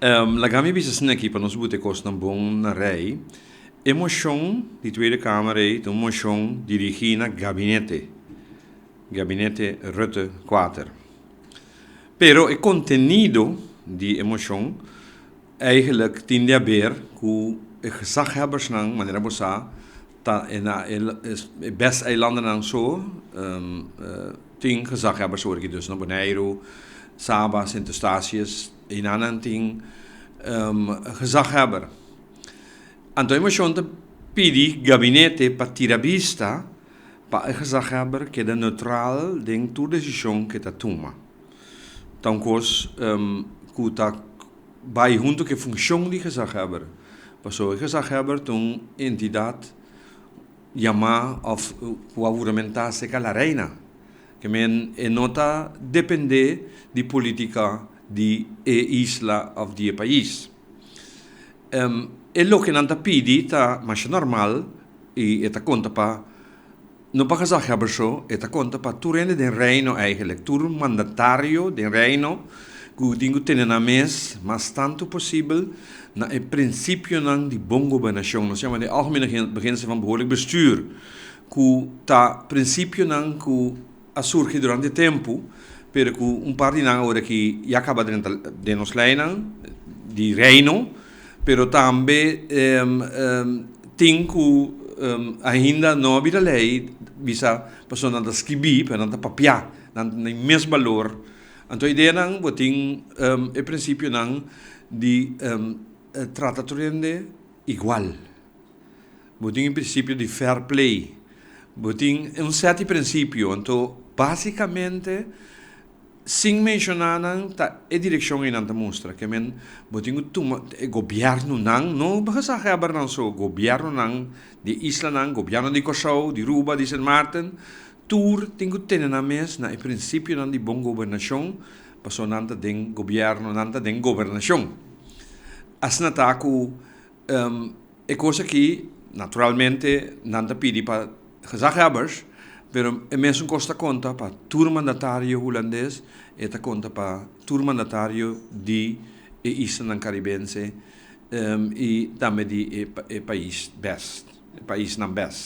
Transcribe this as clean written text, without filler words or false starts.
Laga mi bisa esaki pa nos buta e kosnan bon na rei. E moshon di Tweede Kamer ei ta un moshon dirigí na gabinete, gabinete Rutte 4. Pero e kontenido di e moshon eigenlijk tin di haber ku e gezaghebbersnan, manera bo sa, ta na e BES-eilandennan so tin gezaghebbers awor aki, dus na Boneiru, Saba, Sint Eustatius, einan nan tin gezaghebber. Anto e moshon ta pidi gabinete pa tira bista pa e gezaghebber keda neutral den tur desishon ke ta tuma. Ta un kos ku ta bai huntu ku e funshon di gezaghebber, pasobra e gezaghebber ta un entidat yamá òf ku a huramentá serka la reina. Ke men e no ta dependé di polítika di e isla òf di e pais. E loke nan ta pidi ta masha normal i e ta konta pa no pa gezaghebber so, e ta konta pa tur hende den Reino eigenlijk, tur mandatario den Reino ku tin ku tene nan mes mas tantu posibel na e prinsipionan di bon gobernashon. Nos yama di Algemene Beginselen van Behoorlijk Bestuur, ku ta prinsipionan ku a surgi durante tempu, pero ku un par di nan awor aki ya kaba drenta den nos leinan di Reino, pero tambe tin ku ainda no a bira lei bisa pasobra nan ta skibí, pero nan ta papiá, nan tin mes balor. Anto ideanan bo tin e prinsipionan di trata tur hende igual. Bo tin e prinsipio di fair play. Bo tin un sèt di prinsipio. Anto, básikamente, sin menshoná nan, ta e direkshon ei nan ta mustra. Ke men bo tin ku tuma e gobièrnunan, no gezaghèbernan so, gobièrnunan di e islanan, gobièrnu di Kòrsou, di Ruba, di Sint Maarten, tur tin ku tene nan mes na e prinsipionan di bon gobernashon, pasobra nan ta den gobièrnu, nan ta den gobernashon. Asina ta ku E kos aki, naturalmente, nan ta pidi pa gezaghebbers, pero e mesun kos ta konta pa tur mandatario hulandes, e ta konta pa tur mandatario di e islanan karibense i tambe di e pais bes, e paisnan bes.